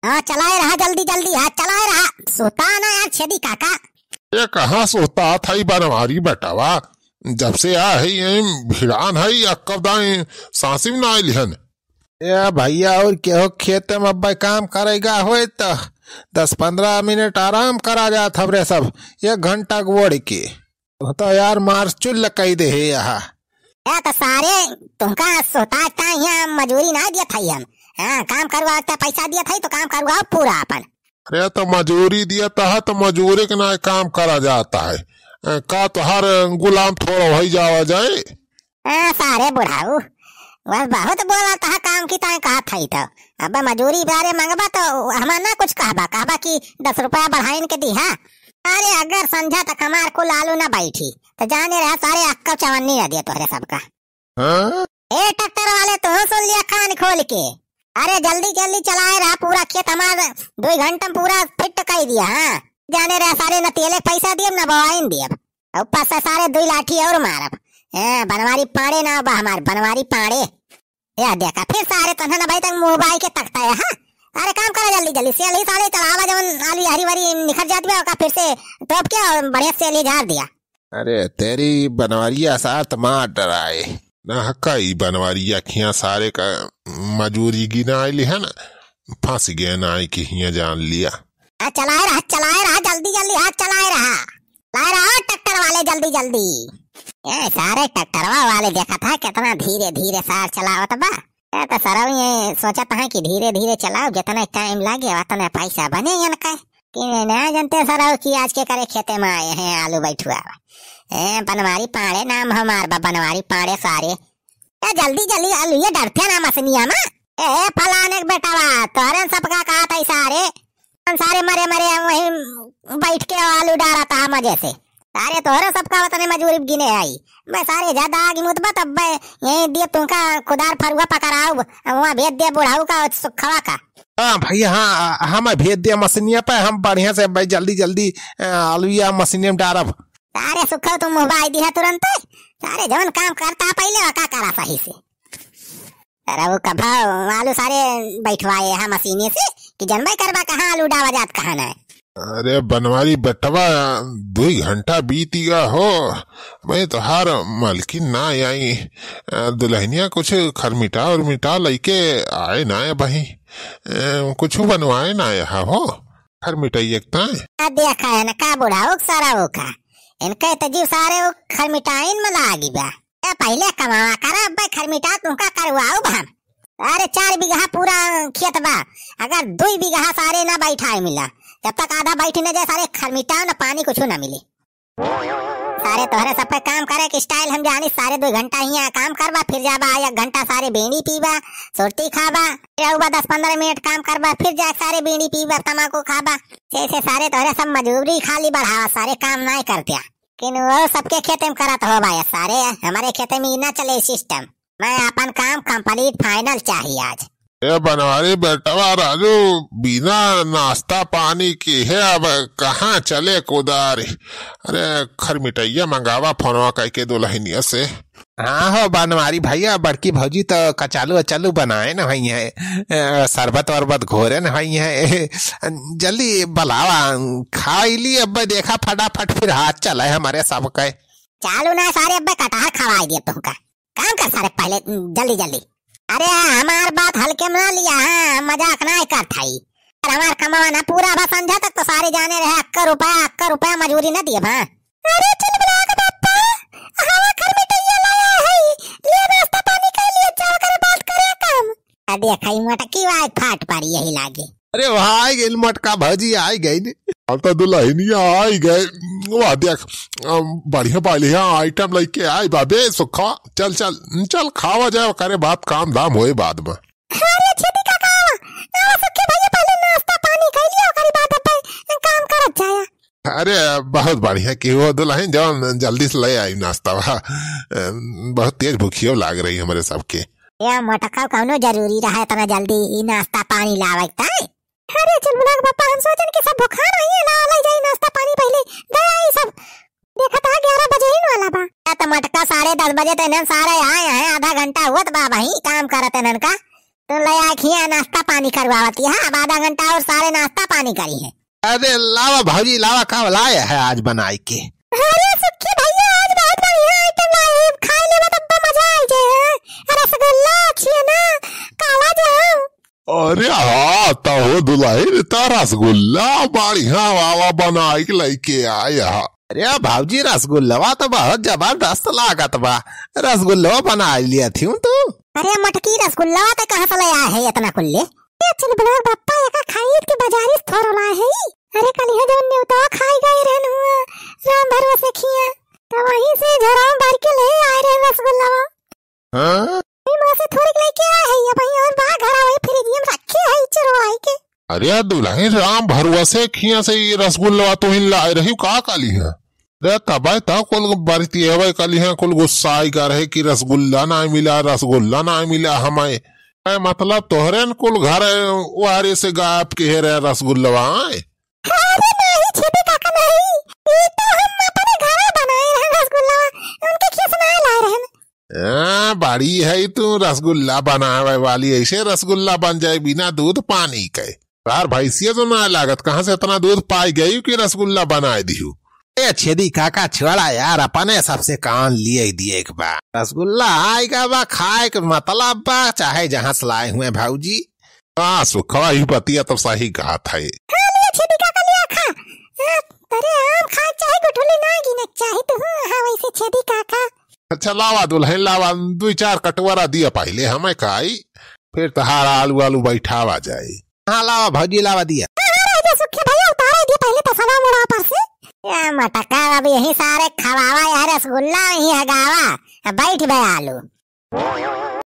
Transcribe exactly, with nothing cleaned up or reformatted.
हाँ, चलाए रहा जल्दी जल्दी, हाँ, चलाए रहा। सोता ना यार छेदी काका। ये कहाँ सोता था ई बनवारी बेटवा? जब से आ है ये भिड़ान है, अक्कब दाई सांसी में ना आइल हन। ए भैया, और केहू खेते में अब्बे काम करेगा होए त दस पन्द्रह मिनट आराम करा जात हमरे सब, एक घंटा गोड़ के। तो यार मार चुल्ल कई दे है यहाँ। ए तो सारे तुमका सोता था यहाँ मजूरी ना दिया था हम। हाँ, काम करवा के पैसा दिया था तो काम करवाओ पूरा अपन। अरे तो मजूरी दिया था तो मजूरी के ना काम करा जाता है। ए, का तोहार गुलाम थोड़ा होई जावा जाए? हाँ, सारे बुढ़ाऊ, बस बहुत बोला था काम की ताई कहा था ही तो। अब मजूरी बारे मंगबा तो हमार ना कुछ कहबा, कहबा कि दस रुपया बढ़ाइन के दी, हाँ। अरे अगर संझा तक हमार कुल आलू ना बैठी, तो जाने रहा सारे अक्का चवन्नी ना दिया तोहरे सबका। हाँ? ए ट्रैक्टर वाले, तू सुन लिया कान खोल के। अरे जल्दी जल्दी चलाए रहा, पूरा खेत हमार दो घंटा में पूरा फिट कर दिया, हाँ। जाने रहा सारे न तेले पैसा दियब न बवाइन दियब। ऊपर से सारे दुई लाठी और मारब। ए, बनवारी पाड़े ना बा हमार, बनवारी पाड़े। या देखा, फिर सारे तन्हा न भाई तक मुंह बाई के तकता है, हाँ? अरे काम करा जल्दी जल्दी, सेल ही साले चलावा, जवन आलू हरी भरी निखर जात बा, ओका फिर से तोप के और बढ़िया सेल ही झाड़ दिया। अरे तेरी बनवारिया सार त मार डराए। ना हक्का ई बनवारिया खिया सारे का मजूरी गिना आइली है ना, फंस गए ना आई कि हिया जान लिया। आ, चलाए रहा, चलाए रहा, जल्दी जल्दी हाथ चलाए रहा। लाए रहा ट्रैक्टर वाले जल्दी जल्दी। ए, सारे ट्रैक्टरवा वाले देखा था कितना धीरे धीरे सार चलावत बा। ए, तो सरऊ ये सोचत है कि धीरे धीरे चलाओ, जितना टाइम लागे उतना पैसा बने इनका। कि ना जानते सरऊ कि आज के करे खेते में आए हैं आलू बैठुआ। ए, बनवारी पाड़े नाम हमार बा, बनवारी पाड़े सारे। ए, जल्दी जल्दी आलू ये डरते ना मसनिया में। ए, फलाने के बेटावा, तोहरे सबका कहा था सारे। हम सारे मरे मरे वहीं बैठ के आलू डारा था मजे से। सारे तोहरे सबका वतने मजूरी गिने आई। मैं सारे ज्यादा आगे मुतबा तब मैं यहीं दिए तुमका कुदार फरुआ पकड़ाऊ, वहाँ भेज दिया बुढ़ाऊ का सुखवा का। हाँ भैया, हाँ, हम भेज दिया मशीनिया पे, हम बढ़िया से भाई जल्दी जल्दी, अ, आलू या मशीनिया में डारब। सारे सुखो तुम मुँह बाई दिया तुरंत। सारे जवन काम करता पहले वो का करा सही से। अरे वो कभा आलू सारे बैठवाए हैं मशीने से कि जनबे करबा कहाँ आलू डावा जात कहाँ ना है। अरे बनवारी बेटवा, दुई घंटा बीत गया हो, मैं तोहार मलकिन ना आई। अ, दुल्हनिया कुछ खरमिटा उरमिटा लइके आए ना है भाई। अ, कुछ बनवाए ना आया हो खरमिटैया के ताय। आ देखा है ना का बुढ़ाऊ सारा वो का, इनके तो जीव सारे वो खरमिटाइन में लागी बा। ए, पहले कमावा करा, अब्बे खरमिटा तुमका करवाऊ हम। अरे चार बीघा पूरा खेत बा, अगर दुई बीघा सारे ना बैठाए मिला, जब तक आधा बैठ न जाए सारे खरमिटा न पानी कुछ ना मिले। सारे तोहरे सब पे काम करे के स्टाइल हम जानी, सारे दो घंटा हियाँ काम करबा, फिर जाबा एक घंटा सारे बीड़ी पीबा, सुरती खाबा, फिर आऊबा दस पन्द्रह मिनट काम करबा, फिर जा सारे बीड़ी पीबा, तमाकू खाबा। जैसे सारे तोहरे सब मजूरी खाली बढ़ावा, सारे काम नाय करते। लेकिन वो सबके खेते में करत हो भाई सारे, हमारे खेते में ना चले सिस्टम। मैं अपन काम कंप्लीट फाइनल चाहिए आज। ए बनवारी बेटवा राजू, बिना नाश्ता पानी के है अब कहाँ चले कुदार। अरे खरमिटैया मंगावा फोनवा कइके दुल्हनिया से। हाँ हो बनवारी भैया, बड़की भौजी तो कचालू अचालू बनाए न होई है, अ, शरबत वरबत घोरे न होई है। जल्दी बुलावा, खाई ली अब देखा फटाफट फिर हाथ चलाए हमारे सबके। चालू ना सारे अब्बे कटहर खवाई दिए तुमका। काम कर सारे पहले, जल्दी जल्दी। अरे हमार बात हल्के में ना लिया, हाँ, मजाक ना कर थाई। अरे हमार कमावा ना पूरा बा संझा तक तो सारे जाने रहे, अक्का रुपया, अक्का रुपया मजूरी ना दिए बा। अरे चुलबुला के बापा, हवा घर में टैया लाया है, ले नाश्ता पानी कर लिए, जाओ करे बात करे काम। आ देख, ई मटकी वाई फाट पारी यही लागे। अरे वाह, आई गइल मटका भौजी, आई गइल। अब तो दुल्हनिया आई गए। वाह देख, अम, बढ़िया बढ़िया आइटम लेके आई बाबे सुखा। चल चल चल, खावा जाए, करे बात काम धाम होए बाद में। अरे छेदी काका, आवा सुखी भैया, पहले नाश्ता पानी कर लिया, ओकरी बाद अपन काम करत जाया। अरे बहुत बढ़िया कि वो दुल्हन जवन जल्दी से ले आई नाश्ता बा। अम, बहुत तेज भूखियो लाग रही हमरे सबके। या मटका कौनो जरूरी रहा इतना जल्दी ई नाश्ता पानी लावे के ताई? अरे चुलबुला के पापा, हम सोचन कि सब भुखान होइए, ला ले जाई नाश्ता पानी पहले, दे आई सब। देखा था ग्यारह बजे ही वाला बा। या तो मटका साढ़े दस बजे तो इन्हन सारे आए हैं, आधा घंटा हुआ तो बा भाई काम करत इन्हन का। ले आए खिया नाश्ता पानी करवावत है, अब आधा घंटा और सारे नाश्ता पानी करी है। अरे लावा भौजी लावा, का लाए है आज बनाई के? अरे सुखी भैया, आज बहुत बढ़िया item लाए हैं, खाए लेबा तब मजा आ जाए। रसगुल्ला, छेना, काला जाम। अरे हाँ, त हो दुलहिन, त रसगुल्ला बढ़िया वाला बनाई के लेके आए हा। अरे भौजी, रसगुल्लवा त बहुत जबरदस्त लागत बा, रसगुल्लवा बनाई लिया थी तू। अरे मटकी, रसगुल्लवा त कहाँ से ले आए है इतना कुल्ले? ए चिलबुलार बप्पा, एका खरीद के बाजारी से थोरो लाए है। अरे कलिहा जौन नेवतवा खाई गए रहन हुआ राम भरवा से खिया, त वहीं से झोरावा भर के ले आए रहे रसगुल्लवा। हाँ? वहीं माँ से थोड़ी लेके आए है, अब वहीं और बा घरा वहीं फ्रिज में रखे है चुरवाई के। अरे दुलहिन, राम भरवा से खिया से ये रसगुल्लवा तुहिन लाए रही का कलिहा? रे तबे त कुल बरतियवे कलिहा, कुल गुस्साई का रहे कि रसगुल्ला ना मिला, रसगुल्ला ना मिला हमें। ए, मतलब तोहरे न कुल घर वारे से गायब के रहे रसगुल्लवा, आय? अरे नहीं छेदी काका नहीं, ई तो हम अपने घरे बनाए रहे रसगुल्लवा, उनके खिया से ना लाए रहन। हाँ, बड़ी है तू रसगुल्ला बनावे वाली, ऐसे रसगुल्ला बन जाए बिना दूध पानी के। तार भैंसिया तो ना लागत, कहाँ से इतना दूध पाई गई कि रसगुल्ला बनाए दिहू? ए छेदी काका, छोड़ा यार, अपने सबसे कान लिए दिए एक बार। रसगुल्ला आएगा बा, खाए के मतलब बा, चाहे जहाँ से लाए हुए भौजी। हाँ सुखवा, ई बतिया तो सही कहत है। हाँ, लिया छेदी काका, लिया खा। हाँ, अरे आम खाए चाहे गुठली ना गिने चाहे तू, हाँ, वैसे छेदी काका। अच्छा लावा दुलहिन, लावा, दुई चार कटोरा दिया पहिले हमें खाई, फिर तहार आलू आलू बैठावा जाए। हाँ लावा भौजी, लावा दिया। हाँ, हाँ, रह जा सुखी भैया, उतारे दिया पहिले तसवा मुड़ा पर से। या मटका, अब यही सारे खवावा यार रसगुल्ला, यही हगावा, अब बैठ बे आलू।